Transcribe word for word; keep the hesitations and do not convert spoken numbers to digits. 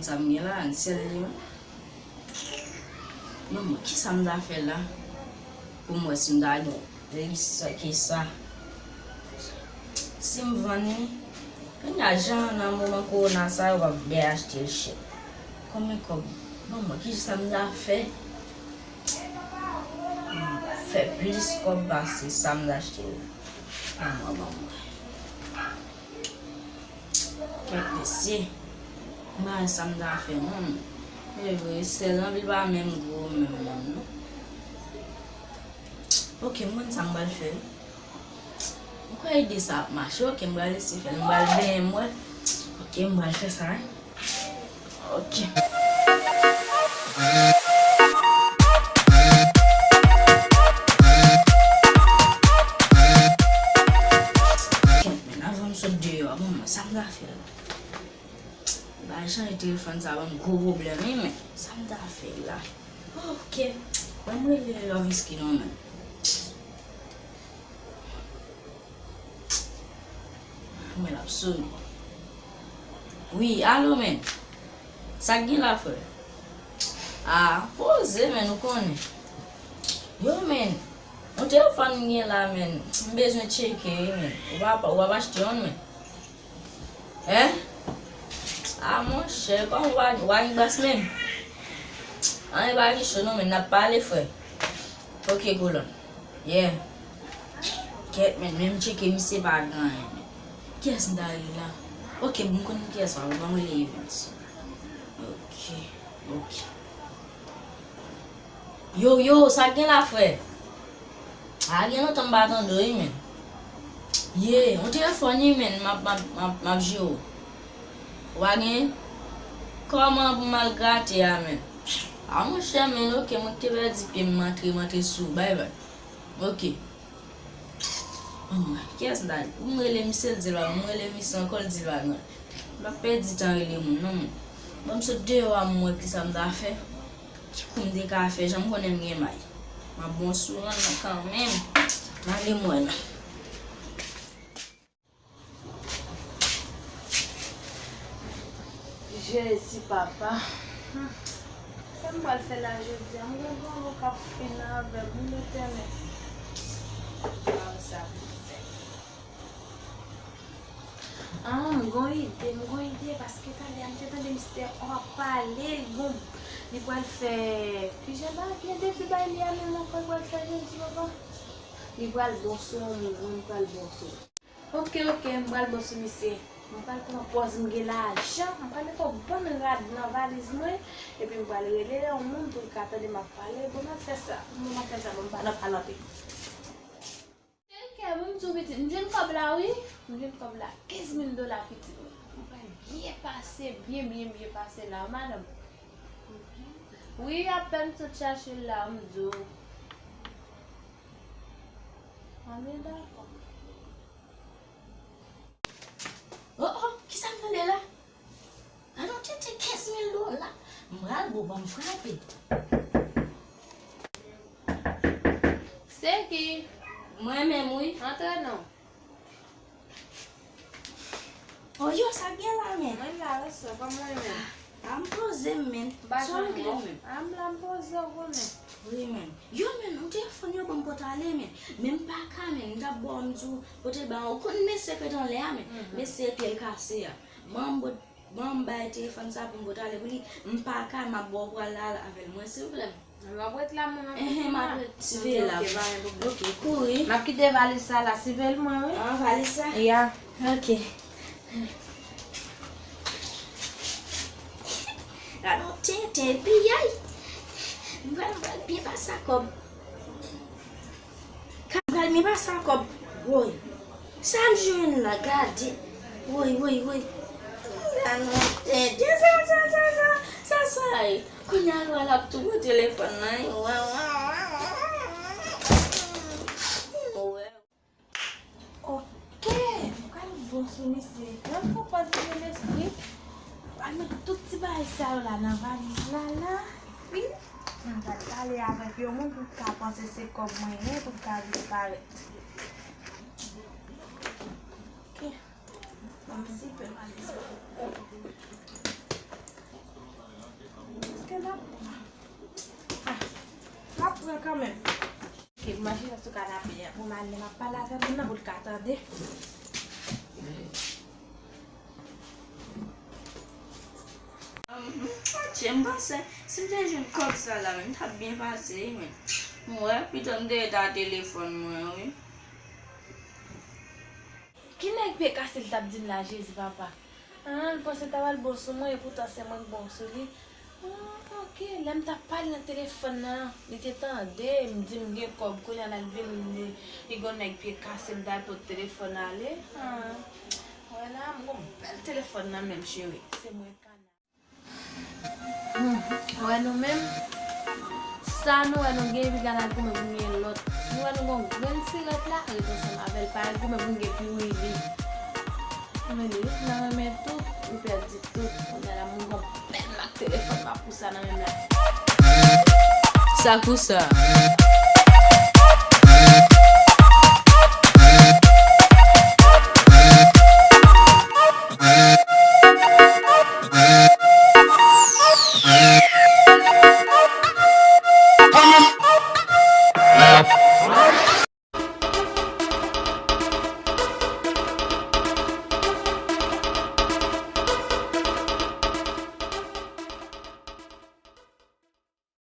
Sa m gen la, n sèl li menm. Bon, mwen, kisa m ta fè la? Pou m wè si m ta gen plis ke sa. Si m vann li, kounye a jan nan moman kowona sa, yo p ap byen achte l chè. Konbyen kòb? Bon, mwen, kisa m ta fè? Fè plis kòb pase sa m ta achte l. Ban mwen, ban mwen. Kèt mesye. M pa wè sa m ta fè non. E vre, sèl anpil pa menm gwo menm non. Ok, m konn sa m pral fè wi. M kwè ide sa ap mache. Ok, m pral eseye fè l. M pral benyen m wè. Ok, m pral fè sa wi. Ok. Kèt, men avan m sot deyò a, bon, sa m ta fè la? Ba chanje telefòn sa ban m gwo pwoblèm wi, men sa m ta fè la? Ok. Ban m rele Loviski non, men. Mwen l ap sone. Wi, alo, men. Sa k gen la, frè? A, poze, men, ou konnen. Yo, men. Yon telefòn m gen la, men. M bezwen tcheke, wi, men. Ou pa, ou ap achte youn, men. Hein? A, monchè, kòman w pa, w pa gen bras menm? Anyen pa gen cho non, men n ap pale, frè. Ok, kolòn. Yeah. Kèt, men, men m tcheke misye pa gen anyen, men. Kiyès m ta rele la? Ok, m konn kiyès la, ban m rele Evans. Ok, ok. Yo, yo, sa k gen la, frè? A, gen lontan m pa tande w, wi, men. Ye, yon telefòn, wi, men, m ap, m ap, m ap, m ap jere w. Ou pa gen? Kòman pou m al grate a, men? A, monchè, men, ok, mwen ki te pèdi pye m, m antre, m antre sou, bay, bay. Ok. Anmwey, kiyès m ta rele? M rele misye, l di l pa, m rele misye ankò, l di l pa gen. M pa pèdi tan rele moun, non, men. Ban m sot deyò a, m wè kisa m ta fè. Ki kou m te ka fè, jan m konnen m gen may. M ap bon sou rann nan kanmenm. M ale m wè non. Jezi, papa. Hmm. Sa m pral fè la jodi a? M gen granmoun k ap fin avè m, wi, Letènèl. Pa wè sa pou m fè. Ah, m gon ide, m gon ide, paske talè a m te tande mistè w ap pale, l gon, li pral fè, kijan ba, gen de ti bay li a menm ankò, l pral fè, Jezi, papa. Li pral bon sou yon moun, wi, li pral bon sou. Ok, ok, m pral bon sou misye. M pral pran pòz m gen lajan, m pral mete yon bann rad nan valiz mwen, epi m pral rele yon moun pou l ka tande m ap pale. Bon, m ap fè sa, bon, m ap fè sa, bon, m pa nan pale anpil. Cheri kè m, m di w pitit, m jwenn kòb la wi. M jwenn kòb la, kenz mil dola pitit mwen. M pral byen pase, byen, byen, byen pase la wi madanm. Wi, apèn m sot chache l la, m di w. Anben dakò. Oh, oh, kisa m tande la? Gade yon tenten kenz mil dola. M pral bo, ban m frape. Se ki? Mwen menm, wi. Antre non. Oh, yo, sa k gen la, men? Mwen la, wi, sè, kòman w ye menm? A, m poze m, men. M pa janm wè w. Sa w regle menm? A, m la, m poze, w konnen. Wi, men. Yo, men, yon telefòn yo ban m pote ale, men. Men m pa ka, men. M t ap ba w, m di w, pote ba w. Ou konn mesye k ret anlè a, men. Mesye pye l kase a. Ban m pot-, ban m bay telefòn sa pou m pote ale pou li. M pa ka, m ap ba w pou al la avè l. Mwen, silvouplè. Ann, w ap ret la, mwen, m ap ret la. Enhen, m ap ret, siveye la. Ok, pa gen pwoblèm. Ok, kouri. M ap kite valiz sa la, siveye l mwen, wi. Ah, valiz sa? Ya. Ok. Gade yon tenten, piyay. M pral, m pral byen pase a kòb. Ka m pral byen pase a kòb. Woy. Sa m jwenn la, gade. Woy, woy, woy. Gade yon tenten. Sa, sa, sa, sa, sa, sa, e. Kounye a, l ap tou pran telefòn nan, e. Wè, wè, wè, wè. Wè. Ok, m pral bon sou misye. Yon fwa pòz mete lespri. M pral met tout ti bagay sa yo la nan valiz la, la. Wi. M pral pale avèk yon moun pou l ka panse se kòb mwen ye, pou l ka disparèt. Ok. Ban m zipe valiz la. M ap pran kanmenm. Ok, m mache sou kanape a pou m ale, m ap pale avè moun nan pou l ka tande. Adje, m panse, si m te jwenn kòb sa la, wi, m t ap byen pase, wi, men. M wè, pito m te ret a telefòn mwen, wi. Ki nèg pye kase l t ap di m la, Jezi, papa? Ah, l panse l ta pral bon sou mwen, epoutan se mwen k bon sou li. Ah, ok, lè m t ap pale nan telefòn nan, li te tande m di m gen kòb, kounye a l al vin li, li gon nèg pye kase m t al pot telefòn ale. Ah, wè la, m gon bèl telefòn nan men m, cheri. Se mwen ka. Hmm, wè nou menm, sa nou wè nou gen, epi gade al goumen pou nou gen lòt. Nou wè nou gon grenn silòt la, ret ansanm avè l, pa al goumen pou nou gen pi wili. Men li, nan renmen tout, li pèdi tout. Kounye a la, moun gon bèl mak telefòn m ap pou sa nan menm la. Sa pou sa.